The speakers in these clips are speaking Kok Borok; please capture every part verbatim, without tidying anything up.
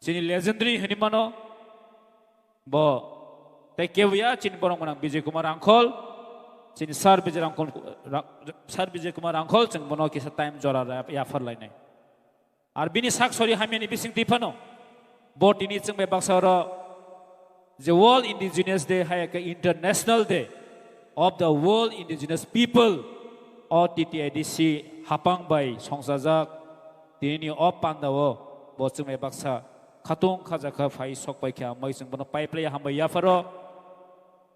Chini legendary hwnwi mano, bo tei kebo ya chini borok mwnang Bijay Kumar Rangkhol, chini Sir Bijay Rangkhol, Ra-, Sir Bijay Kumar Rangkhol chwng bono kisa time jora ra-, yaphar lainai. Ar bini sak sori hamyani bising twi phano bo tini chwng bai baksa oro je World Indigenous Day hai khe International Day of the World Indigenous People o T T I D C hapang bai songchajak. Tini o panda o bo chwng bai baksa khatung khajakha phai sok pai khe amai chwng bono pai plai hambai yapharo.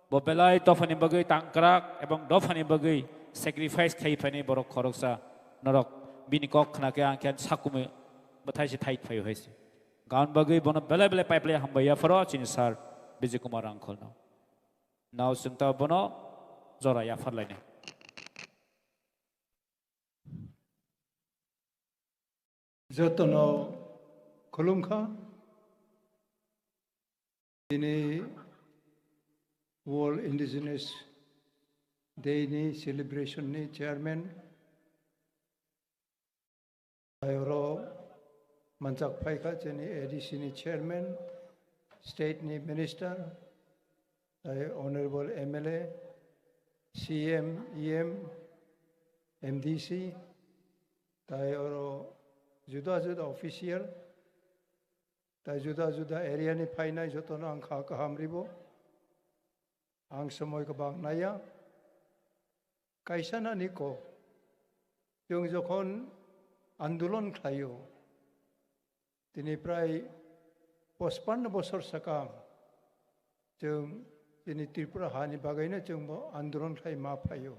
Bo belai dophani bagwi tangkrak ebong dophani bagwi sacrifice khai phainai borok khoroksa norok bini kok khna khe ang khe sakumui bwthai se thai phai hai se. Gan bagwi bono belai belai pai plai hambai yapharo chini Sir Bijay Kumar Rangkholno. Nao chwng ta bono jora yaphar lainai. Jotono khulumkha. Tini World Indigenous Day ni celebration ni chairman, tei oro manchak phaikha chini A D C ni chairman, state ni minister, tei honorable M L A, C M, E M, M D C, tei oro juda juda official, tei juda juda area ni phainai jotono ang kha kaham ribo. Ang somoi kwbang naiya. Kaisa nani kok. Chwng jokhon andolon khlaio, tini prai pochpanno bosor sakang chwng chini Tripura hani bagwino chwngbo andolon khlai ma phaio.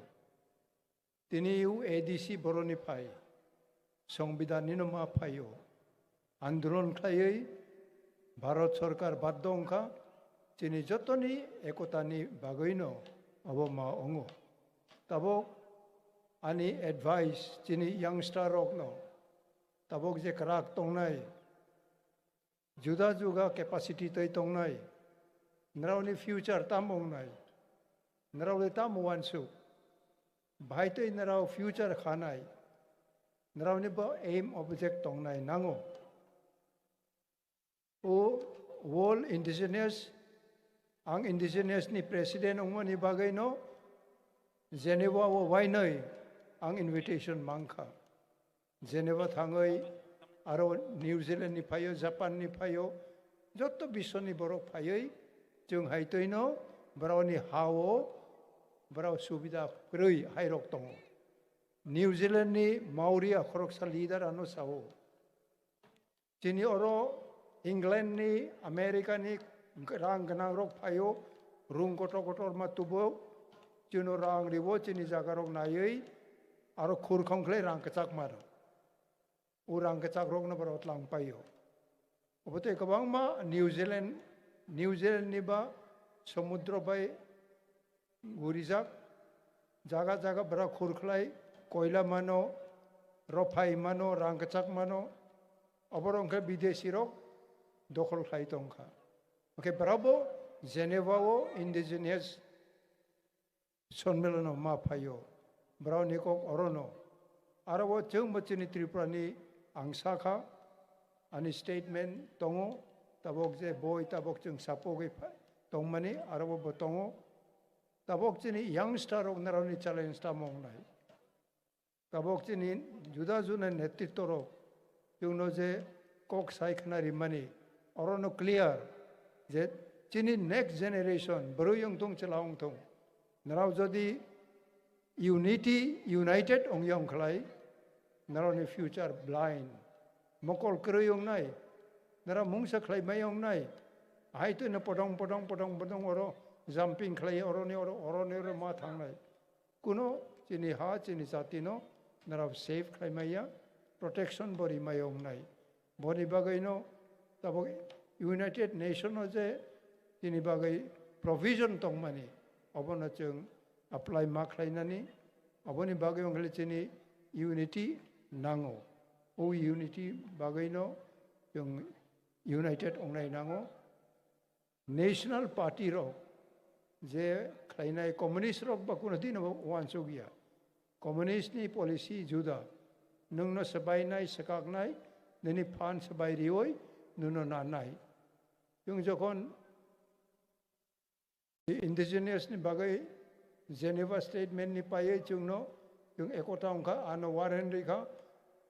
Tini o A D C boroni phai, Songbidan nino ma phaio. Andolon khlaiwi Bharat Sorkar baddo wngkha, chini jotoni ekotani bagwino obo ma wngo. Tabok ani advice chini youngster rokno, tabok je kwrak tongnai, juda juga capacity tei tongnai, nrao ni future tamo wngnai, nrao le tamo wansuk, bahai tei nrao future khanai, nrao ni bo aim object tongnai nango. O World Indigenous, ang Indigenous ni president wngmani bagwi no Geneva o wainoi ang invitation mankha. Geneva thangwi aro New Zealand ni phaio, Japan ni phaio, jotto biswoni borok phaiwi chwng hai twino borokni ha-o borok subida kwrwi hairok tongo. New Zealand ni Maori a khoroksa leader ano sao, chini oro England ni, America ni rang gwnang rok phaio, rung kotor kotor ma tubo, chino rang ribo, chini jaga rok naiwi aro khur khong khlai rang kwchak mano. O rang kwchak rokno borok tlang paio. Obo tei kwbangma New Zealand, New Zealand ni ba somudro bai gurijak, jaga jaga bwra khur khlai, koila mano, rophai mano, rang kwchak mano, oborok wngkha bidesi rok dokhol khlai tongkha. Hwnkhe bwrabo Geneva o indigenous sonmilono ma phaio, bwrani kok orono. Aro o chwngbo chini Tripura ni ang sakha, ani statement tongo, tabok je boi tabok chwng sapogwi pha-, tongmani aro bo tongo. Tabok chini youngster rok naroni challenge tamo wngnai. Tabok chini juda juda netritto rok chwngno je kok sai khna rimani, orono clear je chini next generation bwrwi wngthung chwla wngthung. Nrao jodi unity, united ongya wngkhlai, nrao ni future blind. Mokol kwrwi wngnai, nrao mungsa khlai mai wngnai. Hai twino podong podong podong podong oro jumping khlai oroni oro, oroni oro ma thangnai. Kuno chini ha, chini jatino nrao safe khlai maya, protection bo ri maya wngnai. Boni bagwino tabok United Nation o je chini bagwi provision tongmani, obono chwng apply ma khlainani, oboni bagwi wngkhe chini unity nango. O unity bagwino chwng united wngnai nango. National Party rok je khlainai communist rok ba kuno dino uansuk ya. Communist ni policy juda. Nwngno swbainai, swkaknai, nini phan swbai riwi, nuno nanai. Chwng jokhon indigenous ni bagwi Geneva Statement ni paiwi chwngno chwng ekota wngkha, ano warrant rikha,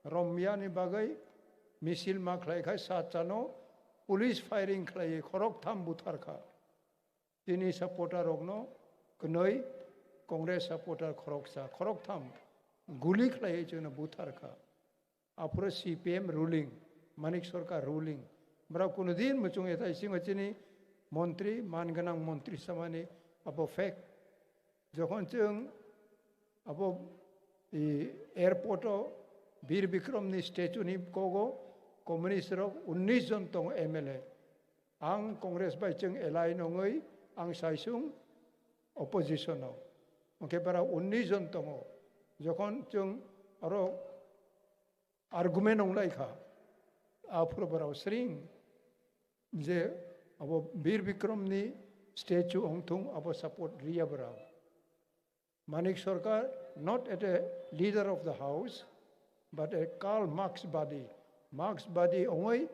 romya ni bagwi misil ma khlai kha, sat chano police firing khlaiwi khoroktham buthar kha. Chini supporter rokno kwnwi, Congress supporter khoroksa, khoroktham guli khlaiwi chwngno buthar kha. Aphuru C P M ruling, Manik Sarkar ruling. Borok kuno din muchung etai singo chini montri, man gwnang montri samani abo fake. Jokhon chwng abo i airport o Bir Bikram ni statue ni kogo communist rok unnish jon tongo M L A. Ang Congress bai chwng alliance wngwi ang saisung opposition o. Hwnkhe bara unnish jon tongo. Jokhon chwng oro argument wnglai kha, aphuru borok sring je abo Bir Bikram ni statue wngthung abo support riya borok. Manik Sarkar, not at a leader of the house, but a Karl Marx badi. Marx badi wngwi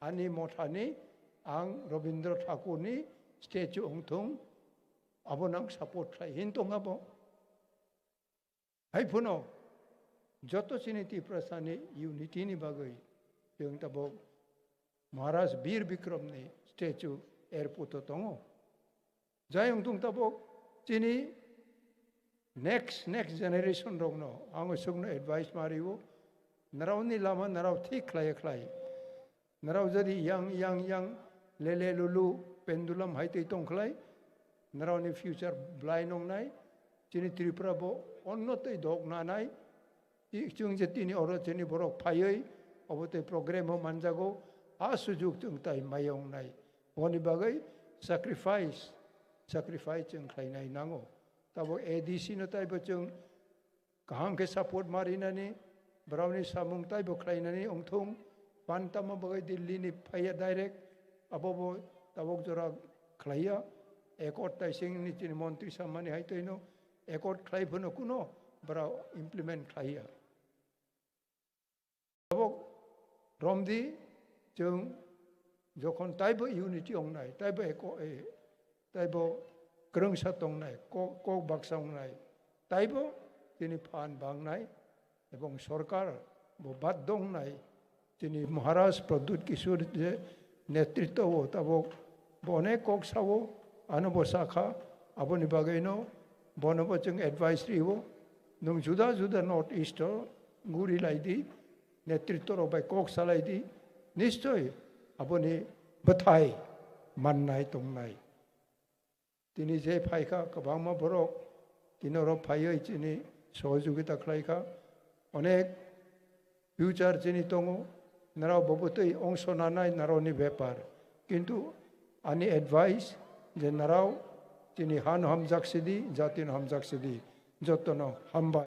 ani mothani ang Rabindra Thakur ni statue wngthung abo nang support khlai hin tong abo. Hai phuno joto chini Tiprasani unity ni bagwi chwng tabuk Maharaj Bir Bikram ni statue airport o tongo. Jai wngthung tabuk chini next, next generation rokno ang swkno advice ma rio, nrao ni lama nrao thik khlai khlai. Nrao jadi yang, yang, yang, lele lulu, pendulum hai twi tong khlai, nrao ni future blai nongnai, chini Tripura bo onno twi dok nanai, i-, chwng je tini oro chini borok phaiwi, obo twi program o manjago, a sujuk chwng tai mayongnai. Boni bagwi sacrifice, sacrifice chwng khlainai nango. Tabuk A D C no taibo chwng kaham khe support ma rinani, borokni samung taibo khlainani wngthung, phan tamo bagwi Delhi ni phaiya direct, abobo tabuk jora khlaiya, accord taising ni chini montri sammani hai twino accord khlai phano kuno borok implement khlaiya. Tabuk romdi chwng jokhon taibo unity wngnai, taibo eko-, e, taibo kwrwngsa tongnai, ko-, kok baksa wngnai, taibo chini phan bangnai, ebong sorkar bo baddo wngnai, chini Maharaj Pradyut Kishore je netritwo o tabuk bo onek kok sao, ano bo sakha, aboni bagwino bono bo chwng advice rio, nwng juda juda North East o guri lai di, netritwo rok bai kok salai di, nischoi aboni bwthai mannai tongnai. Tini je phaikha kwbangma borok, tini oro phaiwi chini sohojogita khlaikha, onek future chini tongo, nrao bo bwtwi ongso nanai nrao ni bepar. Kintu ani advice je nrao chini hano hamjak sidi, jati no hamjak sidi, jotono hambai.